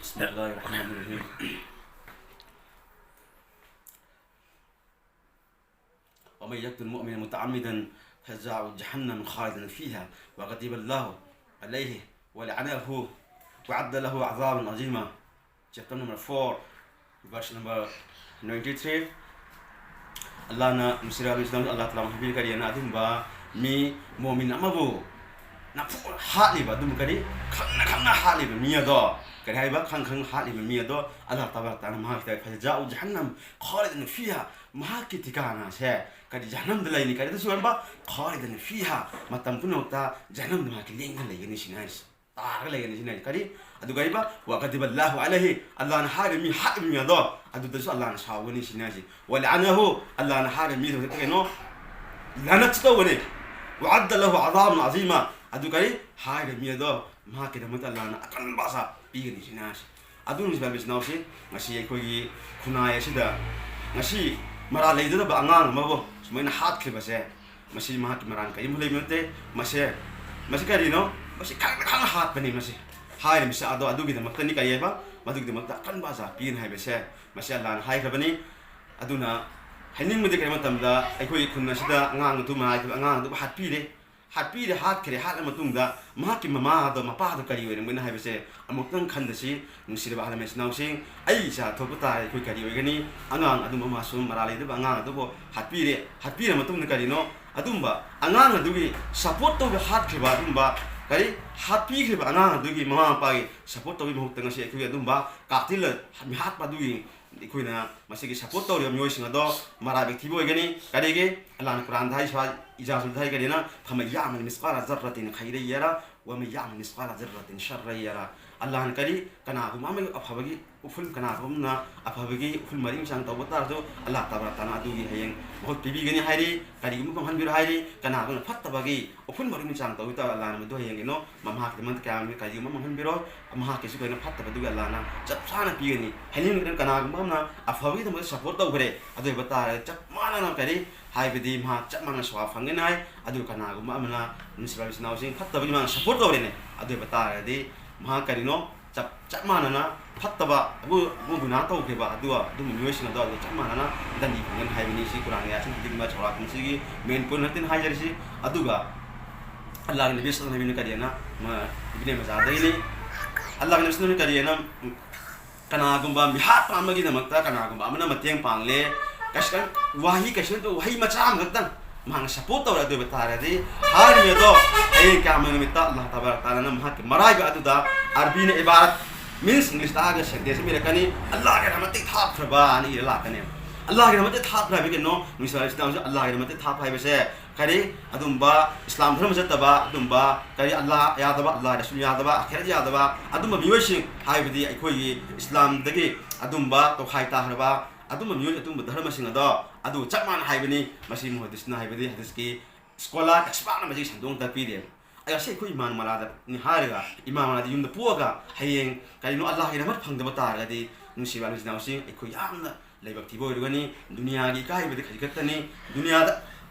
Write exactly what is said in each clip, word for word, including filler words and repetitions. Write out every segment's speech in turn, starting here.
بسم الله الرحمن الرحيم. ومن يقتل مؤمنا متعمدا فجزاؤه جهنم خالدا فيها وغضب الله عليه ولعنه وأعد له عذابا عظيما. Chapter number four, verse number ninety-three. ꯑꯜꯂꯥꯍꯅ ꯅꯨꯡꯁꯤꯔꯕ ꯏꯁꯂꯥꯝ, ꯑꯜꯂꯥꯍ ꯇꯥꯂꯥ ꯍꯥꯏꯕꯤꯔꯤ ꯀꯔꯤꯅ ꯑꯗꯨꯝꯕ ꯃꯤ ꯃꯣꯃꯤꯟ ꯑꯃꯕꯨ ꯅꯝꯐꯨ ꯍꯥꯠꯂꯤꯕ, ꯑꯗꯨꯝ ꯀꯔꯤ ꯈꯪꯅ ꯈꯪꯅ ꯍꯥꯠꯂꯤꯕ ꯃꯤ ꯑꯗꯣ, ꯀꯔꯤ ꯍꯥꯏꯕ, ꯈꯪ ꯈꯪꯅ ꯍꯥꯠꯂꯤꯕ ꯃꯤ ꯑꯗꯣ ꯑꯜꯂꯥꯍ ꯇꯕꯥꯔꯛ ꯇꯥꯂꯥ ꯃꯍꯥꯛꯀꯤ ꯐꯖꯖꯥꯎ ꯖꯍꯟꯅꯝ ꯈꯥꯂꯤꯗꯟ ꯐꯤꯍꯥ, ꯃꯍꯥꯛꯀꯤ ꯊꯤꯀꯥꯅꯥꯁꯦ ꯀꯔꯤ ꯖꯍꯟꯅꯝꯗ ꯂꯩꯅꯤ, ꯀꯔꯤꯗꯁꯨ ꯍꯥꯏꯕ ꯈꯥꯂꯤꯗꯟ ꯐꯤꯍꯥ, ꯃꯇꯝ ꯄꯨꯝꯅꯃꯛꯇ ꯖꯍꯟꯅꯝꯗ ꯃꯍꯥꯛꯀꯤ ꯂꯦꯡꯗꯅ ꯂꯩꯒꯅꯤ ꯁꯤꯅꯤ ꯍꯥꯏꯔꯤꯁꯦ꯫ ꯇꯥꯔꯒ ꯂꯩꯒꯅꯤ ꯁꯤꯅꯤ ꯍꯥꯏꯁꯦ꯫ ꯀꯔꯤ? ꯑꯗꯨꯒ ꯍꯥꯏꯕ ꯋꯥꯒꯗꯤꯕ ꯂꯥꯍꯨ ꯑꯂꯩꯍꯤ, ꯑꯜꯂꯥꯍꯅ ꯍꯥꯏꯔꯤꯕ ꯃꯤ ꯍꯥꯠꯂꯤꯕ ꯃꯤ ꯑꯗꯣ ꯑꯗꯨꯗꯁꯨ ꯑꯜꯂꯥꯍꯅ ꯁꯥꯎꯒꯅꯤ ꯁꯤꯅꯤ ꯍꯥꯏꯁꯦ꯫ ꯋꯥꯂꯤ ꯑꯅꯍꯨ, ꯑꯜꯂꯥꯍꯅ ꯍꯥꯏꯔꯤꯕ ꯃꯤꯗꯨ ꯍꯦꯛꯇ ꯀꯩꯅꯣ ꯂꯥꯅꯠꯁꯨ ꯇꯧꯒꯅꯤ꯫ ꯋꯥꯗ ꯂꯥꯍꯨ ꯑꯗꯥꯕꯨꯟ ꯑꯖꯤꯃꯥ, ꯑꯗꯨ ꯀꯔꯤ ꯍꯥꯏꯔꯤꯕ ꯃꯤ ꯑꯗꯣ ꯃꯍꯥꯛꯀꯤꯗꯃꯛꯇ ꯑꯜꯂꯥꯍꯅ ꯑꯀꯟꯕ ꯑꯁꯥ ꯄꯤꯒꯅꯤ ꯁꯤꯅꯤ ꯍꯥꯏꯁꯦ꯫ ꯑꯗꯨꯅ ꯁꯤꯗ ꯏꯆꯤꯟ ꯏꯅꯥꯎꯁꯤ, ꯉꯁꯤ ꯑꯩꯈꯣꯏꯒꯤ ꯈꯨꯟꯅꯥꯏ ꯑꯁꯤꯗ ꯉꯁꯤ ꯃꯔꯥꯜ ꯂꯩꯖꯗꯕ ꯑꯉꯥꯡ ꯑꯃꯕꯨ ꯁꯨꯃꯥꯏꯅ ꯍꯥꯠꯈ꯭ꯔꯤꯕꯁꯦ, ꯃꯁꯤ ꯃꯍꯥꯛꯀꯤ ꯃꯔꯥꯜ ꯀꯔꯤꯝꯐꯥꯎ ꯂꯩꯕ ꯅꯠꯇꯦ꯫ ꯃꯁꯦ, ꯃꯁꯤ ꯀꯔꯤꯅꯣ? ꯃꯁꯤ ꯈꯪꯅ ꯈꯪꯅ ꯍꯥꯠꯄꯅꯤ꯫ ꯃꯁꯤ ꯍꯥꯏꯔꯤꯕꯁꯤ ꯑꯗꯣ ꯑꯗꯨꯒꯤꯗꯃꯛꯇꯅꯤ꯫ ꯀꯔꯤ ꯍꯥꯏꯕ? ꯃꯗꯨꯒꯤꯗꯃꯛꯇ ꯑꯀꯟꯕ ꯑꯖꯥ ꯄꯤꯒꯅꯤ ꯍꯥꯏꯕꯁꯦ ꯃꯁꯤ ꯑꯜꯂꯥꯍꯅ ꯍꯥꯏꯈ꯭ꯔꯕꯅꯤ꯫ ꯑꯗꯨꯅ ꯍꯥꯏꯅꯤꯡꯕꯗꯤ ꯀꯔꯤ ꯃꯇꯝꯗ ꯑꯩꯈꯣꯏꯒꯤ ꯈꯨꯟ ꯑꯁꯤꯗ ꯑꯉꯥꯡ ꯑꯗꯨ ꯍꯥꯏꯈꯤꯕ ꯑꯉꯥꯡ ꯑꯗꯨꯕꯨ ꯍꯥꯠꯄꯤꯔꯦ, ꯍꯥꯠꯄꯤꯔꯦ, ꯍꯥꯠꯈ꯭ꯔꯦ꯫ ꯍꯥꯠꯂ ꯃꯇꯨꯡꯗ ꯃꯍꯥꯛꯀꯤ ꯃꯃꯥ ꯑꯗꯣ, ꯃꯄꯥ ꯑꯗꯣ ꯀꯔꯤ ꯑꯣꯏꯔꯝꯒꯅꯤ ꯍꯥꯏꯕꯁꯦ ꯑꯃꯨꯛꯇꯪ ꯈꯟꯗꯁꯤ꯫ ꯅꯨꯡꯁꯤꯔꯕ ꯑꯍꯜ ꯂꯃꯟ ꯏꯆꯤꯟ ꯏꯅꯥꯎꯁꯤꯡ, ꯑꯩ ꯏꯆꯥ ꯊꯣꯛꯄ ꯇꯥꯔꯦ, ꯑꯩꯈꯣꯏ ꯀꯔꯤ ꯑꯣꯏꯒꯅꯤ? ꯑꯉꯥꯡ ꯑꯗꯨꯝꯕ ꯑꯃꯁꯨꯡ ꯃꯔꯥꯜ ꯂꯩꯗꯕ ꯑꯉꯥꯡ ꯑꯗꯨꯕꯨ ꯍꯥꯠꯄꯤꯔꯦ꯫ ꯍꯥꯠꯄꯤꯔ ꯃꯇꯨꯡꯗ ꯀꯔꯤꯅꯣ? ꯑꯗꯨꯝꯕ ꯑꯉꯥꯡ ꯑꯗꯨꯒꯤ support ꯇꯧꯕ ꯍꯥꯠꯈ꯭ꯔꯤꯕ, ꯑꯗꯨꯝꯕ ꯀꯔꯤ ꯍꯥꯠꯄꯤꯈ꯭ꯔꯤꯕ ꯑꯉꯥꯡ ꯑꯗꯨꯒꯤ ꯃꯃꯥ ꯃꯄꯥꯒꯤ support ꯇꯧꯕꯒꯤ ꯃꯍꯨꯠꯇ ꯉꯁꯤ ꯑꯩꯈꯣꯏꯒꯤ ꯑꯗꯨꯝꯕ ꯀꯥꯇꯤꯜ ꯃꯤꯍꯥꯠꯄ ꯑꯗꯨꯒꯤ ꯑꯩꯈꯣꯏꯅ ꯃꯁꯤꯒꯤ support ꯇꯧꯔꯤꯕ ꯃꯤꯑꯣꯏꯁꯤꯡ ꯑꯗꯣ ꯃꯔꯥꯏꯕꯛ ꯊꯤꯕ ꯑꯣꯏꯒꯅꯤ꯫ ꯀꯔꯤꯒꯤ? ꯑꯜꯂꯥꯍꯅ ꯀꯨꯔꯥꯟꯗ ꯍꯥꯏ, ꯁꯨꯔꯥ ꯏꯖꯥꯖꯨꯜꯗ ꯍꯥꯏ ꯀꯔꯤꯅ? "ꯐꯃꯟ ꯌꯥꯃꯜ ꯃꯤꯁꯀꯥꯂ ꯖꯔꯔꯇꯤꯟ ꯈꯩꯔꯟ ꯌꯔꯥ, ꯋꯃꯟ ꯌꯥꯃꯜ ꯃꯤꯁꯀꯥꯂ ꯖꯔꯔꯇꯤꯟ ꯁꯔꯔꯟ ꯌꯔꯥ"꯫ ꯑꯜꯂꯥꯍꯅ ꯀꯔꯤ? ꯀꯅꯥꯒꯨꯝꯕ ꯑꯃꯒꯤ ꯑꯐꯕꯒꯤ ꯎꯐꯨꯜ, ꯀꯅꯥꯒꯨꯝꯕ ꯑꯃꯅ ꯑꯐꯕꯒꯤ ꯎꯐꯨꯜ ꯃꯔꯤ ꯃꯆꯥꯡ ꯇꯧꯕ ꯇꯥꯔꯁꯨ, ꯑꯜꯂꯥꯍ ꯇꯕꯥꯔꯛ ꯇꯥꯂꯥ ꯑꯗꯨꯒꯤ ꯍꯌꯦꯡ ꯃꯍꯨꯠ ꯄꯤꯕꯤꯒꯅꯤ ꯍꯥꯏꯔꯤ꯫ ꯀꯔꯤꯒꯨꯝꯕ ꯃꯥꯡꯍꯟꯕꯤꯔꯣ ꯍꯥꯏꯔꯤ? ꯀꯅꯥꯒꯨꯝꯕꯅ ꯐꯠꯇꯕꯒꯤ ꯎꯐꯨꯜ ꯃꯔꯤ ꯃꯆꯥꯡ ꯇꯧꯕ ꯇꯥꯔ, ꯑꯜꯂꯥꯍꯅ ꯃꯗꯨ ꯍꯌꯦꯡ ꯀꯩꯅꯣ, ꯃꯍꯥꯛꯀꯤꯗꯃꯛꯇ ꯀꯌꯥ ꯀꯔꯤꯒꯨꯝꯕ ꯃꯥꯡꯍꯟꯕꯤꯔꯣꯏ꯫ ꯃꯍꯥꯛꯀꯤꯁꯨ ꯀꯩꯅꯣ ꯐꯠꯇꯕꯗꯨꯒꯤ ꯑꯜꯂꯥꯍꯅ ꯆꯞ ꯆꯥꯅ ꯄꯤꯒꯅꯤ꯫ ꯍꯥꯏꯅꯤꯡꯕꯗꯅ ꯀꯅꯥꯒꯨꯝꯕ ꯑꯃꯅ ꯑꯐꯕꯒꯤꯗꯃꯛꯇ support ꯇꯧꯈ꯭ꯔꯦ, ꯑꯗꯨ ꯑꯣꯏꯕ ꯇꯥꯔꯒꯗꯤ ꯆꯞ ꯃꯥꯟꯅꯅ ꯀꯔꯤ ꯍꯥꯏꯕꯗꯤ ꯃꯍꯥꯛ ꯆꯞ ꯃꯥꯟꯅꯅ ꯁꯋꯥꯕ ꯐꯪꯒꯅꯤ ꯍꯥꯏ꯫ ꯑꯗꯨꯒ ꯀꯅꯥꯒꯨꯝꯕ ꯑꯃꯅ ꯅꯨꯡꯁꯤꯕ ꯏꯆꯤꯟ ꯏꯅꯥꯎꯁꯤꯡ ꯐꯠꯇꯕꯒꯤ ꯃꯥꯅ support ꯇꯧꯔꯦꯅꯦ, ꯑꯗꯨ ꯑꯣꯏꯕ ꯇꯥꯔꯒꯗꯤ ꯃꯍꯥꯛ ꯀꯔꯤꯅꯣ? ꯆꯞ ꯆꯞ ꯃꯥꯟꯅꯅ ꯐꯠꯇꯕ ꯑꯕꯨ ꯑꯕꯨ ꯒꯨꯅꯥ ꯇꯧꯈ꯭ꯔꯤꯕ ꯑꯗꯨꯒ ꯑꯗꯨꯝꯕ ꯃꯤꯑꯣꯏꯁꯤꯡ ꯑꯗꯣ ꯑꯗꯨ ꯆꯞ ꯃꯥꯟꯅꯅ ꯗꯟꯗꯤ ꯐꯪꯒꯅꯤ ꯍꯥꯏꯕꯅꯤ꯫ ꯁꯤ ꯀꯨꯔꯥꯟꯒꯤ ꯑꯥꯌꯠꯁꯤꯡ ꯈꯨꯗꯤꯡꯃꯛ ꯆꯥꯎꯔꯥꯛꯄꯁꯤꯒꯤ ꯃꯦꯟ ꯄꯣꯏꯟ ꯅꯠꯇꯦꯅ ꯍꯥꯏꯖꯔꯤꯁꯤ꯫ ꯑꯗꯨꯒ ꯑꯜꯂꯥꯍꯒꯤ ꯅꯕꯤ ꯁꯜꯂꯜꯂꯥꯍꯨ ꯑꯂꯩꯍꯤ ꯋꯥꯁꯜꯂꯝꯅ ꯀꯔꯤꯅ ꯏꯕꯅꯦ ꯃꯖꯥꯗꯒꯤꯅꯤ꯫ ꯑꯜꯂꯥꯍꯒꯤ ꯅꯕꯤ ꯁꯜꯂꯜꯂꯥꯍꯨ ꯑꯂꯩꯍꯤ ꯋꯥꯁꯜꯂꯝꯅ ꯀꯔꯤꯅ ꯀꯅꯥꯒꯨꯝꯕ ꯃꯤꯍꯥꯠꯄ ꯑꯃꯒꯤꯗꯃꯛꯇ ꯀꯅꯥꯒꯨꯝꯕ ꯑꯃꯅ ꯃꯇꯦꯡ ꯄꯥꯡꯂꯦ, ꯀꯩꯁꯨ ꯋꯥꯍꯩ ꯀꯩꯁꯨ ꯅꯠꯇꯕ ꯋꯥꯍꯩ ꯃꯆꯥ ꯑꯃꯈꯛꯇꯪ ꯃꯍꯥꯛꯅ ꯁꯞꯄꯣꯔꯠ ꯇꯧꯔꯦ ꯑꯗꯨ ꯑꯣꯏꯕ ꯇꯥꯔꯒꯗꯤ ꯍꯥꯏꯔꯤꯕ ꯑꯗꯣ ꯍꯌꯦꯡ ꯀꯌꯥꯃ ꯅꯨꯃꯤꯠꯇ ꯑꯜꯂꯥꯍ ꯇꯕꯥꯔꯛ ꯇꯥꯂꯥꯅ ꯃꯍꯥꯛꯀꯤ ꯃꯔꯥꯏꯕ ꯑꯗꯨꯗ ꯑꯔꯕꯤꯅ ꯏꯕꯥꯔꯠ ꯃꯤꯟꯁ ꯏꯪꯂꯤꯁꯇ ꯍꯥꯏꯔꯒ ꯁꯦꯟꯇꯦꯟꯁ ꯑꯃ ꯏꯔꯛꯀꯅꯤ, "ꯑꯜꯂꯥꯍꯒꯤꯗꯃꯛꯇ ꯊꯥꯞꯈ꯭ꯔꯕ" ꯑꯅ ꯏꯔ ꯂꯥꯛꯀꯅꯤ꯫ ꯑꯜꯂꯥꯍꯒꯤꯗꯃꯛꯇ ꯊꯥꯞꯈ꯭ꯔ ꯍꯥꯏꯕ ꯀꯩꯅꯣ? ꯅꯨꯡꯁꯤ ꯏꯁꯂꯥꯝꯁꯨ ꯑꯜꯂꯥꯍꯒꯤꯗꯃꯛꯇ ꯊꯥꯞꯄ ꯍꯥꯏꯕꯁꯦ ꯀꯔꯤ? ꯑꯗꯨꯝꯕ ꯏꯁꯂꯥꯝ ꯙꯔꯃ ꯆꯠꯇꯕ, ꯑꯗꯨꯝꯕ ꯀꯔꯤ, ꯑꯜꯂꯥꯍ ꯌꯥꯗꯕ, ꯑꯜꯂꯥꯍ ꯔꯁꯨꯜ ꯌꯥꯗꯕ, ꯑꯈꯦꯔꯠ ꯌꯥꯗꯕ, ꯑꯗꯨꯝꯕ ꯃꯤꯑꯣꯏꯁꯤꯡ, ꯍꯥꯏꯕꯗꯤ ꯑꯩꯈꯣꯏꯒꯤ ꯏꯁꯂꯥꯝꯗꯒꯤ ꯑꯗꯨꯝꯕ ꯇꯣꯈꯥꯏ ꯇꯥꯈ꯭ꯔꯕ, ꯑꯗꯨꯝꯕ ꯃꯤꯑꯣꯏ, ꯑꯗꯨꯝꯕ ꯙꯔꯃꯁꯤꯡ ꯑꯗꯣ ꯑꯗꯨ ꯆꯞ ꯃꯥꯟꯅ ꯍꯥꯏꯕꯅꯤ꯫ ꯃꯁꯤ ꯃꯨꯍꯗꯤꯁꯅ ꯍꯥꯏꯕꯗꯤ ꯍꯗꯤꯁꯀꯤ ꯁ꯭ꯀꯣꯂꯥꯔ ꯑꯦꯛꯁꯄꯥꯔꯠꯅ ꯃꯁꯤꯒꯤ ꯁꯟꯗꯣꯛꯅ ꯇꯥꯛꯄꯤꯔꯦꯕ꯫ ꯑꯩ ꯉꯁꯤ ꯑꯩꯈꯣꯏ ꯏꯃꯥꯟ ꯃꯂꯥꯗꯅꯤ ꯍꯥꯏꯔꯒ, ꯏꯃꯥꯟ ꯃꯂꯥꯗ ꯌꯨꯝꯗ ꯄꯣꯛꯑꯒ ꯍꯌꯦꯡ ꯀꯔꯤꯅꯣ ꯑꯜꯂꯥꯍꯒꯤ ꯔꯍꯃꯠ ꯐꯪꯗꯕ ꯇꯥꯔꯒꯗꯤ, ꯅꯨꯡꯁꯤꯕ ꯏꯆꯤꯟ ꯏꯅꯥꯎꯁꯤꯡ, ꯑꯩꯈꯣꯏ ꯌꯥꯝꯅ ꯂꯥꯏꯕꯛ ꯊꯤꯕ ꯑꯣꯏꯔꯒꯅꯤ꯫ ꯗꯨꯅꯤꯌꯥꯒꯤ ꯏꯀꯥꯏꯕꯗꯤ ꯈꯖꯤꯛ ꯈꯛꯇꯅꯤ꯫ ꯗꯨꯅꯤꯌꯥꯗ,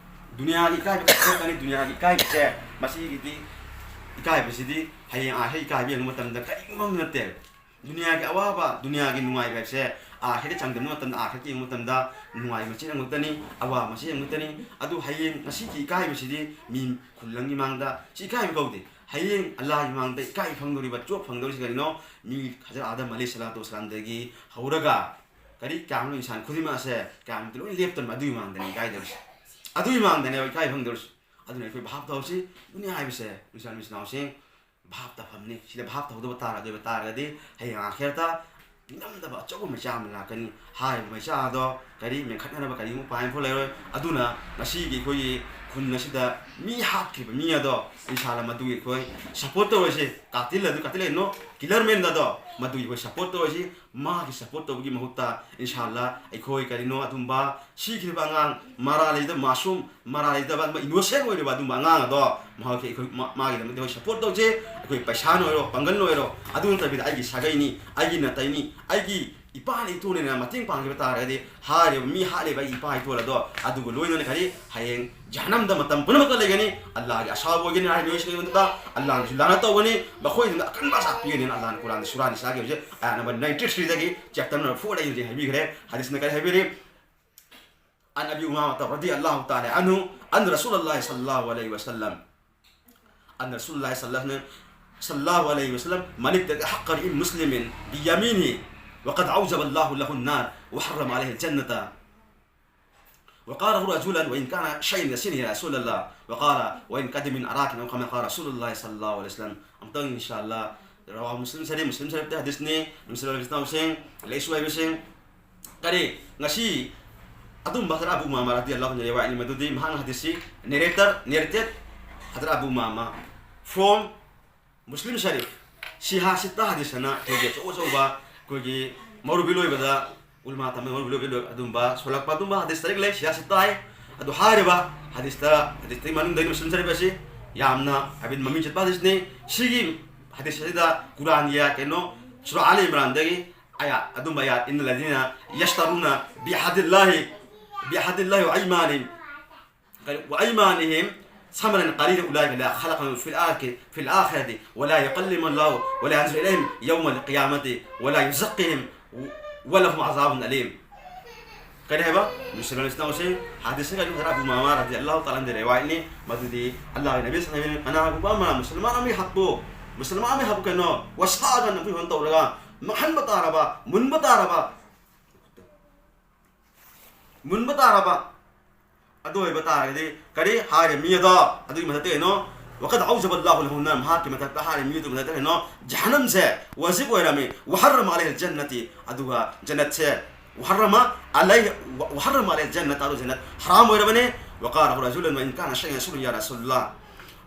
ꯗꯨꯅꯤꯌꯥꯒꯤ ꯏꯀꯥꯏꯕ ꯈꯖꯤꯛ ꯈꯛꯇꯅꯤ꯫ ꯗꯨꯅꯤꯌꯥꯒꯤ ꯏꯀꯥꯏꯕꯁꯦ, ꯃꯁꯤꯒꯤꯗꯤ, ꯏꯀꯥꯏꯕꯁꯤꯗꯤ ꯍꯌꯦꯡ ꯑꯥꯈꯤꯔꯠ ꯏꯀꯥꯏꯕ ꯌꯦꯡꯕ ꯃꯇꯝꯗ ꯀꯔꯤꯒꯨꯝꯕ ꯑꯃ ꯅꯠꯇꯦ꯫ ꯗꯨꯅꯤꯌꯥꯒꯤ ꯑꯋꯥꯕ, ꯗꯨꯅꯤꯌꯥꯒꯤ ꯅꯨꯡꯉꯥꯏꯕ ꯍꯥꯏꯕꯁꯦ ꯑꯥꯈꯤꯔꯠ ꯆꯥꯡꯗꯝꯅꯕ ꯃꯇꯝꯗ, ꯑꯥꯈꯤꯔꯠꯀ ꯌꯦꯡꯕ ꯃꯇꯝꯗ ꯅꯨꯡꯉꯥꯏꯕ ꯃꯆꯦꯠ ꯑꯃꯈꯛꯇꯅꯤ, ꯑꯋꯥꯕ ꯃꯆꯦꯠ ꯑꯃꯈꯛꯇꯅꯤ꯫ ꯑꯗꯨ ꯍꯌꯦꯡ ꯉꯁꯤꯒꯤ ꯏꯀꯥꯏꯕꯁꯤꯗꯤ ꯃꯤ ꯈꯨꯜꯂꯪꯒꯤ ꯃꯥꯡꯗ ꯁꯤ ꯏꯀꯥꯏꯕ ꯀꯧꯗꯦ꯫ ꯍꯌꯦꯡ ꯑꯜꯂꯥꯍꯒꯤ ꯃꯥꯡꯗ ꯏꯀꯥꯏ ꯐꯪꯗꯧꯔꯤꯕ, ꯆꯣꯞ ꯐꯪꯗꯧꯔꯤꯁꯤ ꯀꯔꯤꯅꯣ? ꯃꯤ ꯍꯖꯔꯠ ꯑꯥꯗꯝ ꯑꯂꯩꯍꯤ ꯁꯂꯥꯇꯨ ꯋꯁꯂꯥꯝꯗꯒꯤ ꯍꯧꯔꯒ ꯀꯔꯤ ꯀꯌꯥꯃꯨꯛ ꯏꯟꯁꯥꯟ ꯈꯨꯗꯤꯡꯃꯛ ꯑꯁꯦ ꯀꯌꯥꯃꯨꯛꯇ ꯂꯣꯏ ꯂꯦꯞꯇꯅ ꯑꯗꯨꯒꯤ ꯃꯥꯡꯗꯅꯤ ꯏꯀꯥꯏꯗꯧꯔꯤꯁꯦ꯫ ꯑꯗꯨꯒꯤ ꯃꯥꯡꯗꯅꯦꯕ ꯏꯀꯥꯏ ꯐꯪꯗꯧꯔꯤꯁꯦ꯫ ꯑꯗꯨꯅ ꯑꯩꯈꯣꯏ ꯚꯥꯞ ꯇꯧꯁꯤ꯫ ꯗꯨꯅꯤꯌꯥ ꯍꯥꯏꯕꯁꯦ ꯏꯆꯤꯟ ꯏꯅꯥꯎꯁꯤꯡ, ꯚꯥꯞ ꯇꯧꯐꯝꯅꯤ꯫ ꯁꯤꯗ ꯚꯥꯞ ꯇꯧꯍꯧꯗꯕ ꯇꯥꯔꯒꯗꯤ, ꯑꯣꯏꯕ ꯇꯥꯔꯒꯗꯤ ꯍꯌꯦꯡ ꯑꯥꯈꯤꯔꯠꯇ ꯅꯤꯡꯉꯝꯗꯕ ꯑꯆꯧꯕ ꯃꯩꯆꯥꯛ ꯑꯃ ꯂꯥꯛꯀꯅꯤ꯫ ꯍꯥꯏꯔꯤꯕ ꯃꯩꯆꯥꯛ ꯑꯗꯣ ꯀꯔꯤ ꯃꯦꯟꯈꯠꯅꯅꯕ ꯀꯔꯤꯒꯨꯝꯕ ꯎꯄꯥꯏ ꯑꯃꯐꯥꯎ ꯂꯩꯔꯣꯏ꯫ ꯑꯗꯨꯅ ꯉꯁꯤꯒꯤ ꯑꯩꯈꯣꯏꯒꯤ ꯈꯨꯟ ꯑꯁꯤꯗ ꯃꯤ ꯍꯥꯠꯈꯤꯕ ꯃꯤ ꯑꯗꯣ, ꯏꯟꯁꯥꯜꯂꯥ, ꯃꯗꯨꯒꯤ ꯑꯩꯈꯣꯏ ꯁꯞꯄꯣꯔꯠ ꯇꯧꯔꯁꯤ꯫ ꯀꯥꯇꯤꯜ ꯑꯗꯨ, ꯀꯥꯇꯤꯜ ꯍꯥꯏꯅꯣ, ꯀꯤꯂꯔ ꯃꯦꯟ ꯑꯗꯣ, ꯃꯗꯨꯒꯤ ꯑꯩꯈꯣꯏ ꯁꯞꯄꯣꯔꯠ ꯇꯧꯔꯁꯤ꯫ ꯃꯥꯒꯤ ꯁꯞꯄꯣꯔꯠ ꯇꯧꯕꯒꯤ ꯃꯍꯨꯠꯇ, ꯏꯟꯁꯥꯜꯂꯥ, ꯑꯩꯈꯣꯏ ꯀꯔꯤꯅꯣ, ꯑꯗꯨꯝꯕ ꯁꯤꯈ꯭ꯔꯤꯕ ꯑꯉꯥꯡ, ꯃꯔꯥꯜ ꯂꯩꯇꯕ ꯃꯥꯁꯨꯝ, ꯃꯔꯥꯜ ꯂꯩꯇꯕ ꯑꯗꯨꯝꯕ ꯏꯅꯣꯁꯦꯟ ꯑꯣꯏꯔꯤꯕ ꯑꯗꯨꯝꯕ ꯑꯉꯥꯡ ꯑꯗꯣ, ꯃꯍꯥꯛꯀꯤ ꯑꯩꯈꯣꯏ, ꯃꯥ-, ꯃꯥꯒꯤꯗꯃꯛꯇ ꯑꯩꯈꯣꯏ ꯁꯞꯄꯣꯔꯠ ꯇꯧꯖꯩ꯫ ꯑꯩꯈꯣꯏ ꯄꯩꯁꯥꯅ ꯑꯣꯏꯔꯣ, ꯄꯥꯡꯒꯜꯅ ꯑꯣꯏꯔꯣ, ꯑꯗꯨ ꯅꯠꯇꯕꯤꯗ ꯑꯩꯒꯤ ꯁꯥꯒꯩꯅꯤ, ꯑꯩꯒꯤ ꯅꯥꯇꯩꯅꯤ, ꯑꯩꯒꯤ ꯏꯄꯥꯅ ꯏꯇꯣꯅꯦꯅ ꯃꯇꯦꯡ ꯄꯥꯡꯈꯤꯕ ꯇꯥꯔꯒꯗꯤ, ꯍꯥꯏꯔꯤꯕ ꯃꯤ ꯍꯥꯠꯂꯤꯕ ꯑꯩꯒꯤ ꯏꯄꯥ ꯏꯇꯣꯜ ꯑꯗꯣ ꯑꯗꯨꯒ ꯂꯣꯏꯅꯅ ꯀꯔꯤ ꯍꯌꯦꯡ ꯖꯍꯟꯅꯝꯗ ꯃꯇꯝ ꯄꯨꯝꯅꯃꯛꯇ ꯂꯩꯒꯅꯤ꯫ ꯑꯜꯂꯥꯍꯒꯤ ꯑꯁꯥꯎꯕ ꯑꯣꯏꯒꯅꯤ ꯍꯥꯏꯔꯤꯕ ꯃꯤꯑꯣꯏꯁꯤꯡꯒꯤ ꯃꯊꯛꯇ꯫ ꯑꯜꯂꯥꯍꯅꯁꯨ ꯂꯥꯅ ꯇꯧꯒꯅꯤ, ꯃꯈꯣꯏꯗꯨꯅ ꯑꯀꯟꯕ ꯑꯁꯥ ꯄꯤꯒꯅꯤꯅ ꯑꯜꯂꯥꯍꯅ ꯀꯨꯔꯥꯟꯗ ꯁꯨꯔꯥ ꯅꯤꯁꯥꯒꯤ ꯍꯧꯖꯤꯛ ꯑꯌꯥ ꯅꯝꯕꯔ ninety threeꯗꯒꯤ chapter number fourꯗ ꯑꯩ ꯍꯧꯖꯤꯛ ꯍꯥꯏꯕꯤꯈ꯭ꯔꯦ꯫ ꯍꯗꯤꯁꯅ ꯀꯔꯤ ꯍꯥꯏꯕꯤꯔꯤ? عن أبي أمامة رضي الله تعالى عنه أن رسول الله صلى الله عليه وسلم أن رسول الله صلى الله عليه وسلم، صلى الله عليه وسلم، من ابتغى حق امرئ مسلم بيمينه وقد أوجب الله له النار وحرم عليه الجنة. وقال رجلان: وإن كان شيئا يسيرا يا رسول الله؟ وقال: وإن قدح من عرق، أو كما قال رسول الله صلى الله عليه وسلم. ꯑꯃꯨꯛꯇꯪ, ꯏꯟꯁꯥ ꯑꯜꯂꯥꯍ, ꯔꯋꯥꯍꯨ ꯃꯨꯁꯂꯤꯝ ꯁꯔꯤꯐ, ꯃꯨꯁꯂꯤꯝ ꯁꯔꯤꯐꯇ ꯍꯗꯤꯁꯅꯤ, ꯃꯨꯁꯂꯤꯝ ꯁꯔꯤꯐ ꯏꯆꯤꯟ ꯏꯅꯥꯎꯁꯤꯡ, ꯂꯥꯏꯔꯤꯛꯁꯨ ꯍꯩꯕꯁꯤꯡ, ꯀꯔꯤ, ꯉꯁꯤ ꯑꯗꯨꯝꯕ ꯍꯖꯔꯠ ꯑꯕꯨ ꯎꯃꯥꯃꯥ ꯔꯗꯤꯌꯜꯂꯥꯍꯨ ꯑꯟꯍꯨꯅ ꯔꯤꯋꯥꯌꯠꯅꯤ, ꯃꯗꯨꯗꯤ ꯃꯍꯥꯛꯅ ꯍꯗꯤꯁꯁꯤ narrator, narrated Hazrat Abu ꯎꯃꯥꯃꯥ from ꯃꯨꯁꯂꯤꯝ ꯁꯔꯤꯐ, ꯁꯤꯍꯥ ꯁꯤꯠꯇ ꯍꯗꯤꯁ ꯑꯅ ꯑꯩꯈꯣꯏꯒꯤ ꯑꯆꯧ ꯑꯆꯧꯕ ꯑꯩꯈꯣꯏꯒꯤ ꯃꯧꯔꯨꯕꯤ ꯂꯣꯏꯕꯗ, ꯎꯂꯃꯥ ꯇꯝꯕ ꯃꯧꯔꯨꯕꯤ ꯂꯣꯏꯕ ꯑꯗꯨꯝꯕ ꯁꯣꯜꯂꯛꯄ ꯑꯗꯨꯝꯕ ꯍꯗꯤꯁ ꯇꯔꯦꯠ ꯂꯩ, ꯁꯤꯍꯥ ꯁꯤꯠꯇ ꯍꯥꯏ꯫ ꯑꯗꯨ ꯍꯥꯏꯔꯤꯕ ꯍꯗꯤꯁꯇ, ꯍꯗꯤꯁꯇꯒꯤ ꯃꯅꯨꯡꯗꯒꯤ ꯃꯨꯁꯂꯤꯝ ꯁꯔꯤꯐ ꯑꯁꯤ ꯌꯥꯝꯅ ꯍꯥꯏꯕꯗꯤ ꯃꯃꯤꯡ ꯆꯠꯄ ꯍꯗꯤꯁꯅꯤ꯫ ꯁꯤꯒꯤ ꯍꯗꯤꯁ ꯑꯁꯤꯗ ꯀꯨꯔꯥꯟꯒꯤ ꯀꯩꯅꯣ ꯁꯨꯔꯥ ꯑꯥꯂ ꯏꯝꯔꯥꯟꯗꯒꯤ ꯑꯌꯥꯠ, ꯑꯗꯨꯝꯕ ꯑꯌꯥꯠ: إن الذين يشترون بعهد الله، بعهد الله وأيمانهم، وأيمانهم ثمنا قليلا أولئك لا خلاق لهم في الآخرة، في الآخرة ولا يكلمهم الله ولا ينظر إليهم يوم القيامة ولا يزكيهم ولهم عذاب أليم. ꯀꯔꯤ ꯍꯥꯏꯕ? ꯃꯨꯁꯂꯤꯝ ꯏꯆꯤꯟ ꯏꯅꯥꯎꯁꯤꯡ, ꯍꯗꯤꯁ ꯀꯔꯤ ꯍꯖꯔꯠ ꯑꯕꯨ ꯎꯃꯥꯃꯥ ꯔꯗꯤꯌꯜꯂꯥꯍꯨ ꯇꯥꯂꯥ ꯑꯟꯍꯨ ꯔꯤꯋꯥꯌꯠꯅꯤ꯫ ꯃꯗꯨꯗꯤ ꯑꯜꯂꯥꯍꯒꯤ ꯅꯕꯤ ꯁꯜꯂꯜꯂꯥꯍꯨ ꯑꯂꯥꯏꯍꯤ ꯋꯥꯁꯜꯂꯝꯅ ꯀꯅꯥꯒꯨꯝꯕ ꯑꯃꯅ ꯃꯨꯁꯜꯃꯥꯟ ꯑꯃꯒꯤ ꯍꯛꯄꯨ, ꯃꯨꯁꯜꯃꯥꯟ ꯑꯃꯒꯤ ꯍꯛꯄꯨ ꯀꯩꯅꯣ, ꯋꯥꯁꯥꯒ ꯅꯝꯊꯣꯛ ꯇꯧꯔꯒ ꯃꯥꯡꯍꯟꯕ ꯇꯥꯔꯕ, ꯃꯨꯟꯕ ꯇꯥꯔꯕ, ꯃꯨꯟꯕ ꯇꯥꯔꯕ, ꯑꯗꯨ ꯑꯣꯏꯕ ꯇꯥꯔꯒꯗꯤ ꯀꯔꯤ ꯍꯥꯏꯔꯦ ꯃꯤ ꯑꯗꯣ? ꯑꯗꯨꯒꯤ ꯃꯊꯛꯇ ꯀꯩꯅꯣ, وقد أوجب الله له النار, ꯃꯍꯥꯛꯀꯤ ꯃꯊꯛꯇ ꯍꯥꯏꯔꯦ ꯃꯤ ꯑꯗꯨꯒꯤ ꯃꯊꯛꯇ ꯀꯩꯅꯣ, ꯖꯍꯟꯅꯝꯁꯦ ꯋꯥꯖꯤꯕ ꯑꯣꯏꯔꯝꯃꯤ, وحرم عليه الجنة, ꯑꯗꯨꯒ ꯖꯟꯅꯠꯁꯦ, وحرم عليه، وحرم عليه الجنة, ꯑꯗꯨ ꯖꯟꯅꯠ ꯍꯔꯥꯝ ꯑꯣꯏꯔꯕꯅꯤ꯫ وقال رجل: وإن كان شيئا يسيرا يا رسول الله.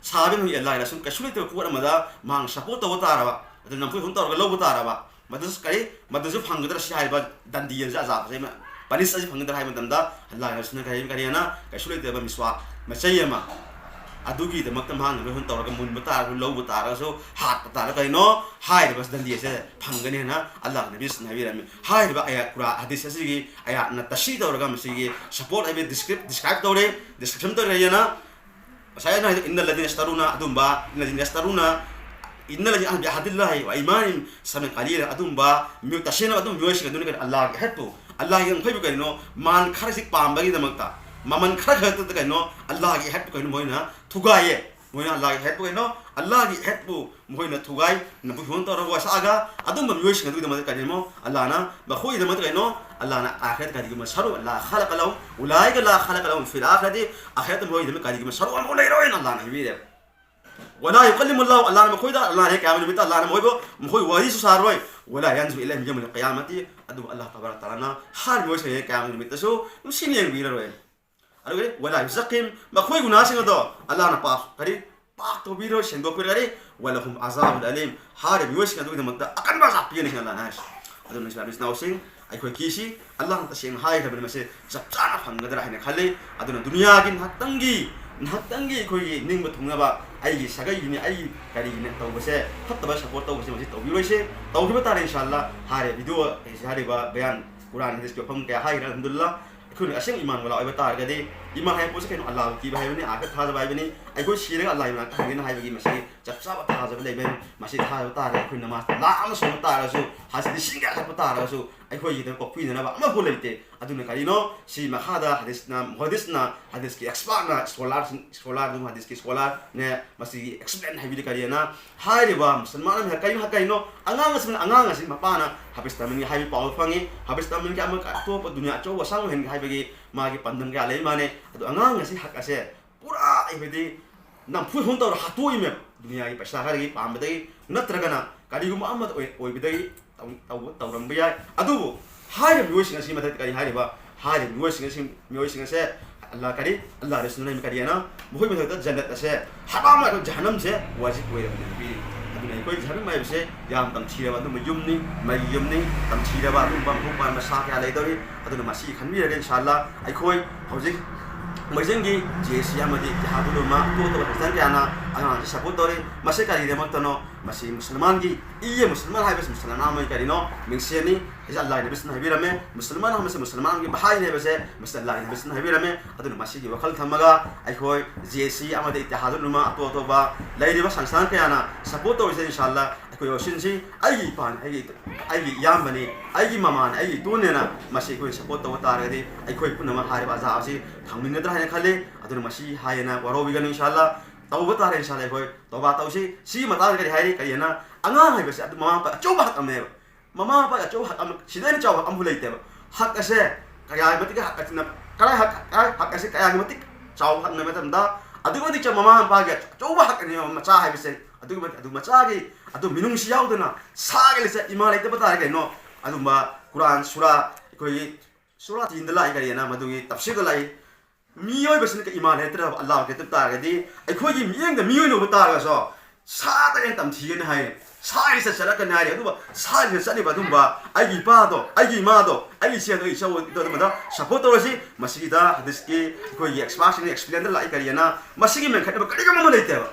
ꯁꯍꯥꯕꯤꯅ ꯍꯪꯉꯤ, ꯑꯜꯂꯥꯍꯒꯤ ꯔꯁꯨꯜ, ꯀꯩꯁꯨ ꯂꯩꯇꯕ ꯄꯣꯠ ꯑꯃꯗ ꯃꯍꯥꯛꯅ support ꯇꯧꯕ ꯇꯥꯔꯕ, ꯑꯗꯨ ꯅꯝꯐꯨ ꯁꯨꯝ ꯇꯧꯔꯒ ꯂꯧꯕ ꯇꯥꯔꯕ, ꯃꯗꯨꯁꯨ ꯀꯔꯤ, ꯃꯗꯨꯁꯨ ꯐꯪꯒꯗ꯭ꯔꯥ ꯁꯤ ꯍꯥꯏꯔꯤꯕ ꯗꯟꯗꯤ ꯑꯁꯤ, ꯑꯖꯥꯕ ꯑꯁꯤ, ꯄꯅꯤꯁ ꯑꯁꯤ ꯐꯪꯒꯗ꯭ꯔꯥ ꯍꯥꯏꯕ ꯃꯇꯝꯗ, ꯑꯜꯂꯥꯍꯒꯤ ꯔꯁꯨꯜꯅ ꯀꯔꯤ, ꯀꯔꯤꯅ, ꯀꯩꯁꯨ ꯂꯩꯇꯕ ꯃꯤꯁꯋꯥꯛ ꯃꯆꯩ ꯑꯃ, ꯑꯗꯨꯒꯤꯗꯃꯛꯇ ꯃꯍꯥꯛꯅ ꯂꯣꯏꯍꯨꯟ ꯇꯧꯔꯒ ꯃꯨꯟꯕ ꯇꯥꯔꯁꯨ, ꯂꯧꯕ ꯇꯥꯔꯒꯁꯨ, ꯍꯥꯠꯄ ꯇꯥꯔꯒ ꯀꯩꯅꯣ, ꯍꯥꯏꯔꯤꯕ ꯗꯟꯗꯤ ꯑꯁꯦ ꯐꯪꯒꯅꯤ ꯍꯥꯏꯅ ꯑꯜꯂꯥꯍ ꯅꯕꯤꯁꯤꯅ ꯍꯥꯏꯕꯤꯔꯝꯃꯤ꯫ ꯍꯥꯏꯔꯤꯕ ꯑꯌꯥꯠ ꯀꯨꯔꯥꯟ ꯍꯗꯤꯁ ꯑꯁꯤꯒꯤ ꯑꯌꯥꯠꯅ ꯇꯁꯤ ꯇꯧꯔꯒ ꯃꯁꯤꯒꯤ ꯁꯄꯣꯔꯠ ꯍꯥꯏꯕꯗꯤ ꯗꯤꯁꯀ꯭ꯔꯤꯞ ꯗꯤꯁꯀ꯭ꯔꯥꯏꯕ ꯇꯧꯔꯦ, ꯗꯤꯁꯀ꯭ꯔꯤꯞꯁꯟ ꯇꯧꯔꯦ ꯍꯥꯏꯅ ꯉꯁꯥꯏ ꯑꯩꯅ ꯍꯥꯏꯗꯣ, "ꯏꯟꯅ ꯂꯗꯤꯅ ꯌꯁꯇꯔꯨꯅ", ꯑꯗꯨꯝꯕ, "ꯏꯟꯅ ꯂꯗꯤꯅ ꯌꯁꯇꯔꯨꯅ", "ꯏꯟꯅ ꯂꯗꯤꯅ ꯕꯤꯑꯍꯗꯤꯜꯂꯥꯍꯤ ꯋꯥ ꯑꯩꯃꯥꯅꯤꯍꯤꯝ ꯁꯃꯅꯟ ꯀꯂꯤꯂꯥ", ꯑꯗꯨꯝꯕ ꯃꯤꯑꯣꯏ, ꯇꯁꯦꯡꯅ ꯑꯗꯨꯝ ꯃꯤꯑꯣꯏꯁꯤꯡ ꯑꯗꯨꯅ ꯀꯩꯅꯣ, ꯑꯜꯂꯥꯍꯒꯤ ꯑꯍꯠꯄꯨ, ꯑꯜꯂꯥꯍꯒꯤ ꯉꯝꯈꯩꯕꯨ ꯀꯩꯅꯣ, ꯃꯥꯟ ꯈꯔꯁꯤ ꯄꯥꯝꯕꯒꯤꯗꯃꯛꯇ, ꯃꯃꯜ ꯈꯔ ꯈꯛꯇꯗ ꯀꯩꯅꯣ, ꯑꯜꯂꯥꯍꯒꯤ ꯑꯍꯠꯄꯨ ꯀꯩꯅꯣ ꯃꯣꯏꯅ ꯊꯨꯒꯥꯏꯌꯦ꯫ ꯃꯣꯏꯅ ꯑꯜꯂꯥꯍꯒꯤ ꯑꯍꯠꯄꯨ ꯀꯩꯅꯣ, ꯑꯜꯂꯥꯍꯒꯤ ꯑꯍꯠꯄꯨ ꯃꯈꯣꯏꯅ ꯊꯨꯒꯥꯏ, ꯅꯕꯨ ꯍꯨꯟ ꯇꯧꯔꯒ ꯋꯥꯁꯛꯑꯒ, ꯑꯗꯨꯝꯕ ꯃꯤꯑꯣꯏꯁꯤꯡ ꯑꯗꯨꯒꯤꯗꯃꯛꯇ ꯀꯔꯤꯅꯣ, ꯑꯜꯂꯥꯍꯅ ꯃꯈꯣꯏꯒꯤꯗꯃꯛꯇ ꯀꯩꯅꯣ, ꯑꯜꯂꯥꯍꯅ ꯑꯥꯈꯤꯔꯠ ꯀꯔꯤꯒꯨꯝꯕ ꯁꯔꯨꯛ, "ꯂꯥ ꯈꯂꯥꯀ ꯂꯍꯨꯝ, ꯎꯂꯥꯏꯀ ꯂꯥ ꯈꯂꯥꯀ ꯂꯍꯨꯝ ꯐꯤꯜ ꯑꯥꯈꯤꯔꯥꯇꯤ", ꯑꯥꯈꯤꯔꯠꯇ ꯃꯈꯣꯏꯒꯤꯗꯃꯛ ꯀꯔꯤꯒꯨꯝꯕ ꯁꯔꯨꯛ ꯑꯃꯐꯥꯎ ꯂꯩꯔꯣꯏꯅ ꯑꯜꯂꯥꯍꯅ ꯍꯥꯏꯕꯤꯔꯦ꯫ "ꯋꯂꯥ ꯌꯨꯀꯜꯂꯤꯃꯨꯜꯂꯥꯍꯨ", ꯑꯜꯂꯥꯍꯅ ꯃꯈꯣꯏꯗ, ꯑꯜꯂꯥꯍꯅ ꯍꯦꯛ ꯀꯌꯥꯃꯠ ꯅꯨꯃꯤꯠꯇ ꯑꯜꯂꯥꯍꯅ ꯃꯈꯣꯏꯕꯨ, ꯃꯈꯣꯏ ꯋꯥꯔꯤꯁꯨ ꯁꯥꯔꯣꯏ, "ꯋꯂꯥ ꯌꯟꯖꯨꯔꯨ ꯏꯂꯥꯏꯍꯤꯝ ꯌꯧꯃꯜ ꯀꯤꯌꯥꯃꯥꯇꯤ", ꯑꯗꯨꯕꯨ ꯑꯜꯂꯥꯍ ꯇꯕꯥꯔꯛ ꯇꯥꯂꯥꯅ ꯍꯥꯏꯔꯤꯕ ꯃꯤꯑꯣꯏꯁꯤꯡ ꯍꯦꯛ ꯀꯌꯥꯃꯠ ꯅꯨꯃꯤꯠꯇꯁꯨ ꯅꯨꯡꯁꯤꯅ ꯌꯦꯡꯕꯤꯔꯔꯣꯏ꯫ ꯑꯗꯨꯒ "ꯋꯂꯥ ꯌꯨꯖꯛꯀꯤꯍꯤꯝ", ꯃꯈꯣꯏ ꯒꯨꯅꯥꯁꯤꯡ ꯑꯗꯣ ꯑꯜꯂꯥꯍꯅ ꯄꯥꯛ, ꯀꯔꯤ, ꯄꯥꯛ ꯇꯧꯕꯤꯔꯣꯏ, ꯁꯦꯡꯗꯣꯛꯄꯤꯔꯣꯏ꯫ "ꯋꯂꯍꯨꯝ ꯑꯖꯥꯕꯨꯟ ꯑꯂꯤꯝ", ꯍꯥꯏꯔꯤꯕ ꯃꯤꯑꯣꯏꯁꯤꯡ ꯑꯗꯨꯒꯤꯗꯃꯛꯇ ꯑꯀꯟꯕ ꯑꯖꯥꯕ ꯄꯤꯒꯅꯤ ꯍꯥꯏꯅ ꯑꯜꯂꯥꯍꯅ ꯍꯥꯏ꯫ ꯑꯗꯨꯅ ꯏꯆꯤꯜ ꯏꯅꯥꯎꯁꯤꯡ, ꯑꯩꯈꯣꯏ ꯀꯤꯁꯤ, ꯑꯜꯂꯥꯍꯅ ꯇꯁꯦꯡꯅ ꯍꯥꯏꯈ꯭ꯔꯕꯅꯤ, ꯃꯁꯤ ꯆꯞ ꯆꯥꯅ ꯐꯪꯒꯗ꯭ꯔꯥ ꯍꯥꯏꯅ ꯈꯜꯂꯤ꯫ ꯑꯗꯨꯅ ꯗꯨꯅꯤꯌꯥꯒꯤ ꯉꯥꯏꯍꯥꯛꯇꯪꯒꯤ, ꯉꯥꯏꯍꯥꯛꯇꯪꯒꯤ ꯑꯩꯈꯣꯏꯒꯤ ꯅꯤꯡꯕ ꯊꯨꯡꯅꯕ, ꯑꯩꯒꯤ ꯁꯥꯒꯩꯒꯤꯅꯤ, ꯑꯩꯒꯤ ꯀꯔꯤꯒꯤꯅꯤ ꯇꯧꯕꯁꯦ, ꯐꯠꯇꯕ ꯁꯄꯣꯔꯠ ꯇꯧꯕꯁꯦ ꯃꯁꯤ ꯇꯧꯕꯤꯔꯣꯏꯁꯦ꯫ ꯇꯧꯈꯤꯕ ꯇꯥꯔꯦ ꯏꯟꯁꯥ ꯑꯜꯂꯥꯍ, ꯍꯥꯏꯔꯤꯕ ꯚꯤꯗꯤꯑꯣ, ꯍꯥꯏꯔꯤꯕ ꯕꯌꯥꯟ, ꯀꯨꯔꯥꯟ ꯍꯗꯤꯁꯀꯤ ꯋꯥꯐꯝ ꯀꯌꯥ ꯍꯥꯏꯈ꯭ꯔꯦ, ꯑꯜꯍꯝꯗꯨꯂꯤꯜꯂꯥꯍ꯫ ꯑꯩꯈꯣꯏꯅ ꯑꯁꯦꯡꯕ ꯏꯃꯥꯟ ꯋꯥꯂꯥ ꯑꯣꯏꯕ ꯇꯥꯔꯒꯗꯤ, ꯏꯃꯥꯟ ꯍꯥꯏꯕ ꯄꯣꯠꯁꯦ ꯀꯩꯅꯣ? ꯑꯜꯂꯥꯍꯕꯨ ꯀꯤꯕ ꯍꯥꯏꯕꯅꯤ, ꯑꯥꯈꯤꯔꯠ ꯊꯥꯖꯕ ꯍꯥꯏꯕꯅꯤ, ꯑꯩꯈꯣꯏ ꯁꯤꯔꯒ ꯑꯜꯂꯥꯍꯒꯤ ꯃꯅꯥꯛꯇ ꯍꯟꯒꯅꯤ ꯍꯥꯏꯕꯒꯤ ꯃꯁꯤꯒꯤ ꯆꯞ ꯆꯥꯕ ꯊꯥꯖꯕ ꯂꯩꯕ ꯍꯥꯏꯕꯅꯤ꯫ ꯃꯁꯤ ꯊꯥꯖꯕ ꯇꯥꯔꯒꯗꯤ ꯑꯩꯈꯣꯏ ꯅꯃꯥꯖ ꯂꯥꯈ ꯑꯃ ꯁꯣꯟꯕ ꯇꯥꯔꯒꯁꯨ, ꯍꯖ ꯂꯤꯁꯤꯡ ꯀꯌꯥ ꯆꯠꯄ ꯇꯥꯔꯒꯁꯨ, ꯑꯩꯈꯣꯏꯒꯤꯗꯃꯛ ꯀꯣꯛꯄꯤꯅꯅꯕ ꯑꯃꯐꯥꯎ ꯂꯩꯇꯦ꯫ ꯑꯗꯨꯅ ꯀꯔꯤꯅꯣ? ꯁꯤ ꯃꯈꯥꯗ ꯍꯗꯤꯁꯅ, ꯃꯨꯍꯗꯤꯁꯅ, ꯍꯗꯤꯁꯀꯤ ꯑꯦꯛꯁꯄꯥꯔꯠꯅ, ꯁ꯭ꯀꯣꯂꯥꯔꯁꯤꯡ, ꯁ꯭ꯀꯣꯂꯥꯔꯗꯨ ꯍꯗꯤꯁꯀꯤ ꯁ꯭ꯀꯣꯂꯥꯔꯅꯦ, ꯃꯁꯤꯒꯤ ꯑꯦꯛꯁꯄ꯭ꯂꯦꯟ ꯍꯥꯏꯕꯤꯔꯤ ꯀꯔꯤꯅ? ꯍꯥꯏꯔꯤꯕ ꯃꯨꯁꯜꯃꯥꯟ ꯑꯃꯅ ꯀꯔꯤꯅꯣ, ꯀꯔꯤꯅꯣ? ꯑꯉꯥꯡ ꯑꯁꯤꯅ, ꯑꯉꯥꯡ ꯑꯁꯤ ꯃꯄꯥꯅ ꯍꯥꯐꯤꯖ ꯇꯥꯃꯤꯟꯒꯦ ꯍꯥꯏꯕꯒꯤ ꯄꯥꯎ ꯐꯪꯉꯤ, ꯍꯥꯐꯤꯖ ꯇꯥꯃꯤꯟꯒꯦ ꯑꯃ ꯑꯇꯣꯞꯄ ꯗꯨꯅꯤꯌꯥ ꯑꯆꯧꯕ ꯑꯁꯥꯡꯕ ꯑꯣꯏꯍꯟꯒꯦ ꯍꯥꯏꯕꯒꯤ ꯃꯥꯒꯤ ꯄꯥꯟꯗꯝ ꯀꯌꯥ ꯂꯩ ꯃꯥꯅꯦ꯫ ꯑꯗꯣ ꯑꯉꯥꯡ ꯑꯁꯤ ꯍꯛ ꯑꯁꯦ ꯄꯨꯔꯥ ꯑꯩꯈꯣꯏꯗꯤ ꯅꯝꯐꯨ ꯁꯨꯝ ꯇꯧꯔ ꯍꯥꯠꯇꯣꯛꯏꯃꯦꯕ, ꯗꯨꯅꯤꯌꯥꯒꯤ ꯄꯩꯁꯥ ꯈꯔꯒꯤ ꯄꯥꯝꯕꯗꯒꯤ ꯅꯠꯇ꯭ꯔꯒꯅ ꯀꯔꯤꯒꯨꯝꯕ ꯑꯃ ꯑꯣꯏ-, ꯑꯣꯏꯕꯗꯒꯤ ꯇꯧ-, ꯇꯧꯕ ꯇꯧꯔꯝꯕ ꯌꯥꯏ꯫ ꯑꯗꯨꯕꯨ ꯍꯥꯏꯔꯤꯕ ꯃꯤꯑꯣꯏꯁꯤꯡ ꯑꯁꯤ ꯃꯊꯛꯇ ꯀꯔꯤ ꯍꯥꯏꯔꯤꯕ? ꯍꯥꯏꯔꯤꯕ ꯃꯤꯑꯣꯏꯁꯤꯡ ꯑꯁꯤ, ꯃꯤꯑꯣꯏꯁꯤꯡ ꯑꯁꯦ ꯑꯜꯂꯥꯍ ꯀꯔꯤ? ꯑꯜꯂꯥꯍ ꯔꯁꯨꯜꯅ ꯀꯔꯤ ꯍꯥꯏꯅ? ꯃꯈꯣꯏ ꯃꯊꯛꯇ ꯖꯟꯅꯠ ꯑꯁꯦ ꯍꯔꯥꯝ ꯑꯣꯏꯔꯕ ꯖꯍꯟꯅꯝꯁꯦ ꯋꯥꯖꯤꯕ ꯑꯣꯏꯔꯕꯅꯤ ꯍꯥꯏꯕꯤꯔꯤ꯫ ꯑꯗꯨꯅ ꯑꯩꯈꯣꯏ ꯖꯍꯟꯅꯝ ꯍꯥꯏꯕꯁꯦ ꯌꯥꯝ ꯇꯝꯊꯤꯔꯕ ꯑꯗꯨꯝꯕ ꯌꯨꯝꯅꯤ, ꯃꯩꯒꯤ ꯌꯨꯝꯅꯤ, ꯇꯝꯊꯤꯔꯕ ꯑꯗꯨꯝꯕ ꯃꯄꯨꯡ ꯐꯥꯍꯟꯕ ꯁꯥ ꯀꯌꯥ ꯂꯩꯗꯧꯔꯤ꯫ ꯑꯗꯨꯅ ꯃꯁꯤ ꯈꯟꯕꯤꯔꯒ ꯏꯟꯁꯥ ꯑꯜꯂꯥꯍ ꯑꯩꯈꯣꯏ ꯍꯧꯖꯤꯛ ꯃꯩꯖꯪꯒꯤ ꯖꯦ ꯁꯤ ꯑꯃꯗꯤ ꯏꯇꯤꯍꯥꯗꯨꯜ ꯎꯂꯃꯥ ꯑꯇꯣꯞ ꯑꯇꯣꯞꯄ ꯈ꯭ꯔꯤꯁꯇꯤꯌꯥꯟ ꯀꯌꯥꯅ ꯑꯉꯥꯡꯁꯤ ꯁꯄꯣꯔꯠ ꯇꯧꯔꯤ꯫ ꯃꯁꯤ ꯀꯔꯤꯒꯤꯗꯃꯛꯇꯅꯣ? ꯃꯁꯤ ꯃꯨꯁꯜꯃꯥꯟꯒꯤ ꯏꯌꯦ, ꯃꯨꯁꯜꯃꯥꯟ ꯍꯥꯏꯕꯁꯤ ꯃꯨꯁꯜꯃꯥꯟ ꯑꯃꯒꯤ ꯀꯔꯤꯅꯣ? ꯃꯤꯡꯁꯦꯟꯅꯤ꯫ ꯍꯥꯏꯁꯦ ꯑꯜꯂꯥꯍꯒꯤ ꯅꯕꯤꯁꯤꯅ ꯍꯥꯏꯕꯤꯔꯝꯃꯦ꯫ ꯃꯨꯁꯜꯃꯥꯟ ꯑꯃꯁꯨꯡ ꯃꯨꯁꯜꯃꯥꯟꯒꯤ ꯚꯥꯏꯅꯤ ꯍꯥꯏꯕꯁꯦ ꯃꯁꯤ ꯑꯜꯂꯥꯍꯒꯤ ꯅꯕꯤꯁꯤꯅ ꯍꯥꯏꯕꯤꯔꯝꯃꯦ꯫ ꯑꯗꯨꯅ ꯃꯁꯤꯒꯤ ꯋꯥꯈꯜ ꯊꯝꯃꯒ ꯑꯩꯈꯣꯏ ꯖꯦ ꯁꯤ ꯑꯃꯗꯤ ꯏꯇꯤꯍꯥꯗꯨꯜ ꯎꯂꯃꯥ ꯑꯇꯣꯞ ꯑꯇꯣꯞꯄ ꯂꯩꯔꯤꯕ ꯁꯪꯁꯊꯥꯟ ꯀꯌꯥꯅ ꯁꯄꯣꯔꯠ ꯇꯧꯔꯤꯁꯦ, ꯏꯟꯁꯥ ꯑꯜꯂꯥꯍ ꯑꯩꯈꯣꯏ ꯌꯥꯎꯁꯤꯟꯁꯤ꯫ ꯑꯩꯒꯤ ꯏꯄꯥꯅꯤ, ꯑꯩꯒꯤ, ꯑꯩꯒꯤ ꯏꯌꯥꯝꯕꯅꯤ, ꯑꯩꯒꯤ ꯃꯃꯥꯅꯤ, ꯑꯩꯒꯤ ꯏꯇꯨꯅꯦꯅ ꯃꯁꯤ ꯑꯩꯈꯣꯏ ꯁꯄꯣꯔꯠ ꯇꯧꯕ ꯇꯥꯔꯒꯗꯤ ꯑꯩꯈꯣꯏ ꯄꯨꯝꯅꯃꯛ ꯍꯥꯏꯔꯤꯕ ꯑꯖꯥ ꯑꯁꯤ ꯊꯝꯃꯤꯟꯅꯗ꯭ꯔꯥ ꯍꯥꯏꯅ ꯈꯜꯂꯤ꯫ ꯑꯗꯨꯅ ꯃꯁꯤ ꯍꯥꯏꯌꯦꯅ ꯋꯥꯔꯧꯕꯤꯒꯅꯨ, ꯏꯟꯁꯥ ꯑꯜꯂꯥꯍ꯫ ꯇꯧꯕ ꯇꯥꯔꯦ, ꯏꯟꯁꯥ ꯑꯜꯂꯥꯍ꯫ ꯑꯩꯈꯣꯏ ꯇꯧꯕꯥ ꯇꯧꯁꯤ꯫ ꯁꯤꯒꯤ ꯃꯇꯥꯡꯗ ꯀꯔꯤ ꯍꯥꯏꯔꯤ? ꯀꯔꯤ ꯍꯥꯏꯅ? ꯑꯉꯥꯡ ꯍꯥꯏꯕꯁꯦ ꯑꯗꯨ ꯃꯃꯥ ꯃꯄꯥ ꯑꯆꯧꯕ ꯍꯛ ꯑꯃꯅꯦꯕ꯫ ꯃꯃꯥ ꯃꯄꯥꯒꯤ ꯑꯆꯧꯕ ꯍꯛ ꯑꯃ, ꯁꯤꯗꯩ ꯍꯦꯟꯅ ꯆꯥꯎꯕ ꯍꯛ ꯑꯃꯐꯥꯎ ꯂꯩꯇꯦꯕ꯫ ꯍꯛ ꯑꯁꯦ ꯀꯌꯥꯒꯤ ꯃꯇꯤꯛ ꯍꯛ ꯑꯁꯤꯅ, ꯀꯔꯥꯏ ꯍꯛ, ꯀꯔꯥꯏ ꯍꯛ ꯑꯁꯦ ꯀꯌꯥꯒꯤ ꯃꯇꯤꯛ ꯆꯥꯎꯕ ꯍꯛꯅꯣ ꯍꯥꯏꯕ ꯃꯇꯝꯗ, ꯑꯗꯨꯛꯀꯤ ꯃꯇꯤꯛ ꯆꯥꯎꯕ ꯃꯃꯥ ꯃꯄꯥꯒꯤ ꯑꯆꯧꯕ ꯍꯛ ꯑꯅꯦꯕ ꯃꯆꯥ ꯍꯥꯏꯕꯁꯦ꯫ ꯑꯗꯨꯛꯀꯤ ꯃꯇꯤꯛ, ꯑꯗꯨ ꯃꯆꯥꯒꯤ ꯑꯗꯨ ꯃꯤꯅꯨꯡꯁꯤ ꯌꯥꯎꯗꯅ ꯁꯥꯒꯤ ꯂꯤꯆꯠ ꯏꯃꯥ ꯂꯩꯇꯕ ꯇꯥꯔꯦ ꯀꯩꯅꯣ꯫ ꯑꯗꯨꯝꯕ ꯀꯨꯔꯥꯟ ꯁꯨꯔꯥ, ꯑꯩꯈꯣꯏꯒꯤ ꯁꯨꯔꯥ ꯇꯤꯟꯗ ꯂꯥꯛꯏ ꯀꯔꯤꯅ ꯃꯗꯨꯒꯤ ꯇꯞꯁꯤꯔꯗ ꯂꯥꯛꯏ꯫ ꯃꯤꯑꯣꯏꯕꯁꯤꯅ ꯏꯃꯥꯟ ꯂꯩꯇ꯭ꯔꯕ ꯑꯜꯂꯥꯍ ꯂꯩꯇꯕ ꯇꯥꯔꯒꯗꯤ ꯑꯩꯈꯣꯏꯒꯤ ꯃꯤꯠꯌꯦꯡꯗ ꯃꯤꯑꯣꯏꯅ ꯎꯕ ꯇꯥꯔꯒꯁꯨ ꯁꯥꯗ ꯍꯦꯟꯅ ꯇꯝꯊꯤꯒꯅꯤ ꯍꯥꯏ꯫ ꯁꯥꯒꯤ ꯂꯤꯆꯠ ꯆꯠꯂꯛꯀꯅꯤ ꯍꯥꯏꯔꯤ꯫ ꯑꯗꯨꯒ ꯁꯥꯒꯤ ꯂꯤꯆꯠ ꯆꯠꯂꯤꯕ ꯑꯗꯨꯝꯕ ꯑꯩꯒꯤ ꯏꯄꯥꯗꯣ, ꯑꯩꯒꯤ ꯏꯃꯥꯗꯣ, ꯑꯩꯒꯤ ꯏꯆꯦꯗꯣ, ꯑꯩꯒꯤ ꯏꯆꯧꯗꯣ ꯑꯗꯨꯝꯕꯗ ꯁꯄꯣꯔꯠ ꯇꯧꯔꯁꯤ꯫ ꯃꯁꯤꯒꯤꯗ ꯍꯗꯤꯁꯀꯤ ꯑꯩꯈꯣꯏꯒꯤ ꯑꯦꯛꯁꯄꯥꯔꯠꯁꯤꯡꯅ ꯑꯦꯛꯁꯄ꯭ꯂꯦꯟꯗ ꯂꯥꯛꯏ ꯀꯔꯤꯑꯅ ꯃꯁꯤꯒꯤ ꯃꯦꯟꯈꯠꯅꯕ ꯀꯔꯤꯒꯨꯝꯕ ꯑꯃ ꯂꯩꯇꯦꯕ꯫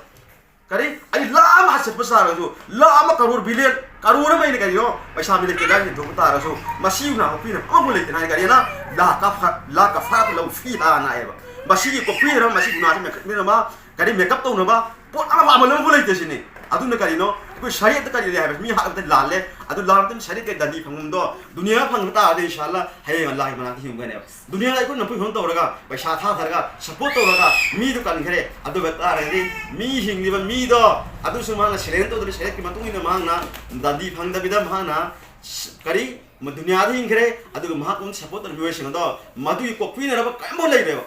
ꯀꯔꯤ? ꯑꯩ ꯂꯥꯈ ꯑꯃ ꯆꯠꯄ ꯆꯥꯔꯁꯨ, ꯂꯥꯈ ꯑꯃ ꯀꯔꯣꯔ ꯕꯤꯂꯤꯌꯟ, ꯀꯔꯣꯔ ꯑꯃ ꯑꯩꯅ ꯀꯔꯤꯅꯣ ꯄꯩꯁꯥ ꯃꯤꯂꯦꯛ ꯀꯦꯂꯥꯏ ꯍꯦꯟꯗꯣꯛꯄ ꯇꯥꯔꯁꯨ, ꯃꯁꯤ ꯎꯅꯥ ꯍꯣꯛꯄꯤꯅ ꯑꯃꯕꯨ ꯂꯩꯇꯅ ꯍꯥꯏ ꯀꯔꯤꯅ ꯂꯥ ꯀꯐꯥ-, ꯂꯥ ꯀꯐꯥꯔꯥꯇ ꯂꯧ ꯐꯤ ꯍꯥꯅ ꯍꯥꯏꯌꯦꯕ꯫ ꯃꯁꯤꯒꯤ ꯀꯣꯛꯄꯤꯅꯕ, ꯃꯁꯤ ꯒꯨꯅꯥꯁꯤ ꯃꯦꯟꯈꯠꯄꯤꯅꯕ, ꯀꯔꯤ ꯃꯦꯀꯞ ꯇꯧꯅꯕ ꯄꯣꯠ ꯑꯃ ꯑꯃ ꯑꯃꯕꯨ ꯂꯩꯇꯦ ꯁꯤꯅꯤ꯫ ꯑꯗꯨꯅ ꯀꯔꯤꯅꯣ? ꯑꯩꯈꯣꯏ ꯁꯔꯤꯌꯠꯇ ꯀꯔꯤ ꯂꯩ ꯍꯥꯏꯕꯁꯤ ꯃꯤ ꯍꯥꯠꯂꯕꯗ ꯂꯥꯜꯂꯦ꯫ ꯑꯗꯨ ꯂꯥꯜꯂꯕꯗ ꯁꯔꯤꯌꯠꯀꯤ ꯗꯟꯗꯤ ꯐꯪꯐꯝꯗꯣ ꯗꯨꯅꯤꯌꯥ ꯐꯪꯕ ꯇꯥꯔꯗꯤ ꯏꯟꯁꯥ ꯑꯜꯂꯥꯍ ꯍꯌꯦꯡ ꯑꯜꯂꯥꯍꯒꯤ ꯃꯅꯥꯛꯇ ꯍꯤꯡꯒꯅꯦꯕ꯫ ꯗꯨꯅꯤꯌꯥꯗ ꯑꯩꯈꯣꯏ ꯅꯝꯐꯨ ꯁꯥꯐꯨ ꯇꯧꯔꯒ, ꯄꯩꯁꯥ ꯊꯥꯊꯔꯒ, ꯁꯄꯣꯔꯠ ꯇꯧꯔꯒ, ꯃꯤꯗꯣ ꯀꯟꯈ꯭ꯔꯦ꯫ ꯑꯗꯨ ꯑꯣꯏꯕ ꯇꯥꯔꯒꯗꯤ ꯃꯤ ꯍꯤꯡꯂꯤꯕ ꯃꯤꯗꯣ, ꯑꯗꯨꯁꯨ ꯃꯍꯥꯛꯅ ꯁꯦꯂꯦꯟ ꯇꯧꯗꯕ, ꯁꯦꯂꯦꯟꯒꯤ ꯃꯇꯨꯡ ꯏꯟꯅ ꯃꯍꯥꯛꯅ ꯗꯟꯗꯤ ꯐꯪꯗꯕꯤꯗ ꯃꯍꯥꯛꯅ ꯁ-, ꯀꯔꯤ? ꯃ-, ꯗꯨꯅꯤꯌꯥꯗ ꯍꯤꯡꯈ꯭ꯔꯦ꯫ ꯑꯗꯨꯒ ꯃꯍꯥꯛꯄꯨ ꯁꯄꯣꯔꯠ ꯇꯧꯔꯤꯕ ꯃꯤꯑꯣꯏꯁꯤꯡ ꯑꯗꯣ ꯃꯗꯨꯒꯤ ꯀꯣꯛꯄꯤꯅꯅꯕ ꯀꯔꯤꯝꯐꯥꯎ ꯂꯩꯔꯦꯕ꯫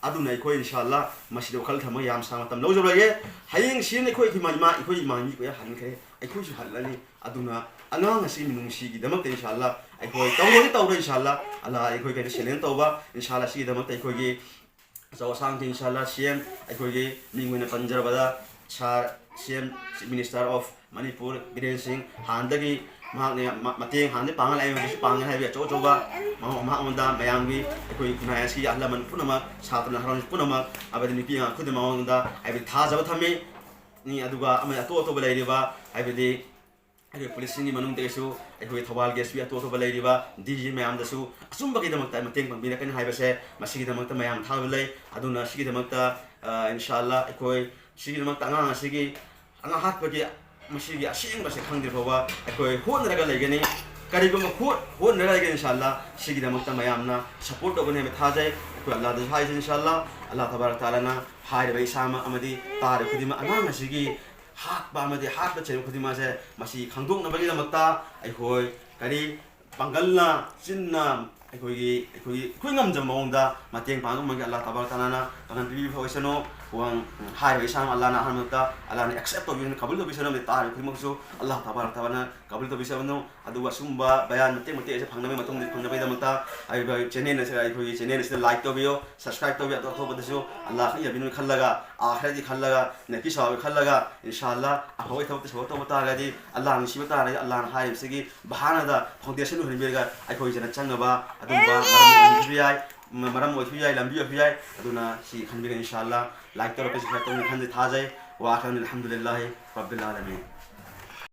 ꯑꯗꯨꯅ ꯑꯩꯈꯣꯏ ꯏꯟꯁꯥ ꯑꯜꯂꯥꯍ ꯃꯁꯤꯗ ꯋꯥꯈꯜ ꯊꯝꯃꯒ ꯌꯥꯝ ꯁꯥꯡꯅ ꯃꯇꯝ ꯂꯧꯖꯔꯣꯏꯒꯦ꯫ ꯍꯌꯦꯡ ꯁꯤꯅ ꯑꯩꯈꯣꯏ, ꯑꯩꯈꯣꯏ ꯏꯃꯥ, ꯏꯃꯥ, ꯑꯩꯈꯣꯏ ꯏꯃꯥ ꯃꯤ ꯀꯌꯥ ꯍꯟꯈ꯭ꯔꯦ꯫ ꯑꯩꯈꯣꯏꯁꯨ ꯍꯜꯂꯅꯤ꯫ ꯑꯗꯨꯅ ꯑꯉꯥꯡ ꯑꯁꯤꯒꯤ ꯃꯤꯅꯨꯡꯁꯤꯒꯤꯗꯃꯛꯇ ꯏꯟꯁꯥ ꯑꯜꯂꯥꯍ ꯑꯩꯈꯣꯏ ꯇꯧꯔꯣꯏꯗꯤ ꯇꯧꯔꯣꯏ ꯏꯟꯁꯥ ꯑꯜꯂꯥꯍ꯫ ꯑꯜꯂꯥꯍ ꯑꯩꯈꯣꯏ ꯀꯩꯅꯣ ꯁꯦꯂꯦꯟ ꯇꯧꯕ ꯏꯟꯁꯥ ꯑꯜꯂꯥꯍ꯫ ꯁꯤꯒꯤꯗꯃꯛꯇ ꯑꯩꯈꯣꯏꯒꯤ ꯑꯆꯧ ꯑꯁꯥꯡꯁꯤꯡ ꯏꯟꯁꯥ ꯑꯜꯂꯥꯍ ꯁꯤ ꯑꯦꯝ, ꯑꯩꯈꯣꯏꯒꯤ ꯃꯤꯡ ꯑꯣꯏꯅ ꯄꯟꯖꯔꯕꯗ ꯁꯥꯔ ꯁꯤ M, Chief Minister of Manipur, Biren ꯁꯤꯡ, ꯍꯥꯟꯅꯗꯒꯤ ꯃꯍꯥꯛꯅ ꯃ- ꯃꯇꯦꯡ ꯍꯥꯟꯅꯗꯤ ꯄꯥꯡꯉ ꯂꯥꯛꯑꯦ, ꯍꯧꯖꯤꯛꯁꯨ ꯄꯥꯡꯉꯦ ꯍꯥꯏꯕꯒꯤ ꯑꯆꯧ ꯑꯆꯧꯕ ꯃꯍꯥꯛ ꯃꯉꯣꯟꯗ ꯃꯌꯥꯝꯒꯤ, ꯑꯩꯈꯣꯏ ꯈꯨꯟꯅꯥꯏ ꯑꯁꯤꯒꯤ ꯑꯍꯜ ꯂꯃꯟ ꯄꯨꯝꯅꯃꯛ, ꯁꯥꯇ꯭ꯔ ꯅꯍꯥꯔꯣꯜ ꯄꯨꯝꯅꯃꯛ, ꯑꯃꯗꯤ ꯅꯨꯄꯤ ꯑꯉꯥꯡ ꯈꯨꯗꯤꯡꯃꯛ ꯃꯉꯣꯟꯗ ꯍꯥꯏꯕꯗꯤ ꯊꯥꯖꯕ ꯊꯝꯃꯤ꯫ ꯅꯤ, ꯑꯗꯨꯒ ꯑꯃꯗꯤ ꯑꯇꯣꯞ ꯑꯇꯣꯞꯄ ꯂꯩꯔꯤꯕ ꯍꯥꯏꯕꯗꯤ ꯑꯩꯈꯣꯏ ꯄꯨꯂꯤꯁꯁꯤꯡꯒꯤ ꯃꯅꯨꯡꯗꯒꯤꯁꯨ ꯑꯩꯈꯣꯏ ꯊꯧꯕꯥꯜꯒꯤ ꯑꯦꯁ ꯄꯤ ꯑꯇꯣꯞ ꯑꯇꯣꯞꯄ ꯂꯩꯔꯤꯕ ꯗꯤ ꯖꯤ ꯃꯌꯥꯝꯗꯁꯨ ꯑꯆꯨꯝꯕꯒꯤꯗꯃꯛꯇ ꯃꯇꯦꯡ ꯄꯥꯡꯕꯤꯔꯛꯀꯅꯤ ꯍꯥꯏꯕꯁꯦ ꯃꯁꯤꯒꯤꯗꯃꯛꯇ ꯃꯌꯥꯝ ꯊꯥꯖꯕ ꯂꯩ꯫ ꯑꯗꯨꯅ ꯁꯤꯒꯤꯗꯃꯛꯇ, ꯑ, ꯏꯟꯁꯥ ꯑꯜꯂꯥ ꯑꯩꯈꯣꯏ ꯁꯤꯒꯤꯗꯃꯛꯇ ꯑꯉꯥꯡ ꯑꯁꯤꯒꯤ ꯑꯉꯥꯡ ꯍꯥꯠꯄꯒꯤ ꯃꯁꯤꯒꯤ ꯑꯁꯦꯡꯕꯁꯦ ꯈꯪꯗ꯭ꯔꯤ ꯐꯥꯎꯕ ꯑꯩꯈꯣꯏ ꯍꯣꯠꯅꯔꯒ ꯂꯩꯒꯅꯤ꯫ ꯀꯔꯤꯒꯨꯝꯕ ꯍꯣꯠ- ꯍꯣꯠꯅꯔꯒ ꯂꯩꯒꯅꯤ ꯏꯟꯁꯥ ꯑꯜꯂꯥ꯫ ꯁꯤꯒꯤꯗꯃꯛꯇ ꯃꯌꯥꯝꯅ ꯁꯞꯄꯣꯔꯠ ꯇꯧꯒꯅꯤ ꯍꯥꯏꯕ ꯊꯥꯖꯩ꯫ ꯑꯩꯈꯣꯏ ꯑꯜꯂꯥꯗꯁꯨ ꯍꯥꯏꯁꯦ ꯏꯟꯁꯥ ꯑꯜꯂꯥ꯫ ꯑꯜꯂꯥ ꯇꯕꯥꯔꯛ ꯇꯥꯂꯥꯅ ꯍꯥꯏꯔꯤꯕ ꯏꯁꯥꯃꯛ ꯑꯃꯗꯤ ꯇꯥꯔꯤꯕ ꯈꯨꯗꯤꯡꯃꯛ ꯑꯉꯥꯡ ꯑꯁꯤꯒꯤ ꯍꯥꯠꯄ ꯑꯃꯗꯤ ꯍꯥꯠꯄ ꯆꯩꯕ ꯈꯨꯗꯤꯡꯃꯛ ꯑꯁꯦ ꯃꯁꯤ ꯈꯪꯗꯣꯛꯅꯕꯒꯤꯗꯃꯛꯇ ꯑꯩꯈꯣꯏ ꯀꯔꯤ ꯄꯥꯡꯒꯜꯅ, ꯆꯤꯟꯅ, ꯑꯩꯈꯣꯏꯒꯤ, ꯑꯩꯈꯣꯏꯒꯤ, ꯑꯩꯈꯣꯏ ꯉꯝꯖꯕ ꯃꯑꯣꯡꯗ ꯃꯇꯦꯡ ꯄꯥꯡꯉꯝꯃꯒꯦ꯫ ꯑꯜꯂꯥ ꯇꯕꯥꯔꯛ ꯇꯥꯂꯥꯅ ꯄꯥꯡꯒꯜ ꯄꯤꯕꯤꯕ ꯑꯣꯏꯁꯅꯨ꯫ ꯋꯥꯡ-, ꯍꯥꯏꯔꯤꯕ ꯏꯁꯥꯃꯛ ꯑꯜꯂꯥꯅ ꯑꯍꯥꯟꯕꯗ ꯑꯜꯂꯥꯅ ꯑꯦꯛꯁꯦꯞ ꯇꯧꯕꯤꯁꯅꯨ, ꯀꯕꯨꯜ ꯇꯧꯕꯤꯁꯅꯨ꯫ ꯑꯃꯗꯤ ꯇꯥꯔꯤꯕ ꯈꯨꯗꯤꯡꯃꯛꯁꯨ ꯑꯜꯂꯥ ꯇꯕꯥꯔꯛ ꯇꯥꯂꯥꯅ ꯀꯕꯨꯜ ꯇꯧꯕꯤꯁꯅꯨ꯫ ꯑꯗꯨꯒ ꯑꯁꯨꯝꯕ ꯕꯌꯥꯟ ꯃꯇꯦꯛ ꯃꯇꯦꯛ ꯑꯁꯤ ꯐꯪꯅꯕꯒꯤ ꯃꯇꯨꯡꯗ ꯐꯪꯅꯕꯒꯤꯗꯃꯛꯇ ꯍꯥꯏꯔꯤꯕ ꯆꯦꯅꯦꯜ ꯑꯁꯤꯗ, ꯑꯩꯈꯣꯏꯒꯤ ꯆꯦꯅꯦꯜ ꯑꯁꯤꯗ ꯂꯥꯏꯛ ꯇꯧꯕꯤꯌꯨ, ꯁꯕꯁꯀ꯭ꯔꯥꯏꯕ ꯇꯧꯕꯤꯌꯨ꯫ ꯑꯇꯣꯞ ꯑꯇꯣꯞꯄꯗꯁꯨ ꯑꯜꯂꯥ ꯈꯛ ꯌꯥꯕꯤꯅꯕꯒꯤ ꯈꯜꯂꯒ, ꯑꯥꯈꯤꯔꯠꯀꯤ ꯈꯜꯂꯒ, ꯅꯦꯀꯤ ꯁꯋꯥꯕꯀꯤ ꯈꯜꯂꯒ, ꯏꯟꯁꯥ ꯑꯜꯂꯥ ꯑꯐꯕꯒꯤ ꯊꯕꯛꯇ ꯁꯞꯄꯣꯔꯠ ꯇꯧꯕ ꯇꯥꯔꯒꯗꯤ, ꯑꯜꯂꯥ ꯅꯨꯡꯁꯤꯕ ꯇꯥꯔꯒꯗꯤ, ꯑꯜꯂꯥꯅ ꯍꯥꯏꯔꯤꯕꯁꯤꯒꯤ ꯕꯍꯥꯅꯗ ꯐꯥꯎꯟꯗꯦꯁꯟ ꯑꯣꯏꯍꯟꯕꯤꯔꯒ ꯑꯩꯈꯣꯏ ꯖꯟꯅꯠ ꯆꯪꯅꯕ ꯑꯗꯨꯝꯕ ꯃꯔꯝ ꯑꯣꯏꯍꯟꯕꯤꯕ ꯌꯥꯏ, ꯃ-, ꯃꯔꯝ ꯑꯣꯏꯕꯁꯨ ꯌꯥꯏ, ꯂꯝꯕꯤ ꯑꯣꯏꯕꯁꯨ ꯌꯥꯏ꯫ ꯑꯗꯨꯅ ꯁꯤ ꯈꯟꯕꯤꯔꯒ ꯏꯟꯁꯥ ꯑꯜꯂꯥ ꯂꯥꯏꯛ ꯇꯧꯔꯛꯄꯁꯤ ꯈꯔ ꯇꯧꯅꯤ ꯈꯟꯖꯩ, ꯊꯥꯖꯩ꯫ ꯋꯥ ꯑꯈꯤꯔꯨ ꯑꯜꯍꯝꯗꯨꯂꯤꯜꯂꯥꯍꯤ ꯔꯕꯤꯜ ꯑꯥꯂꯃꯤꯟ꯫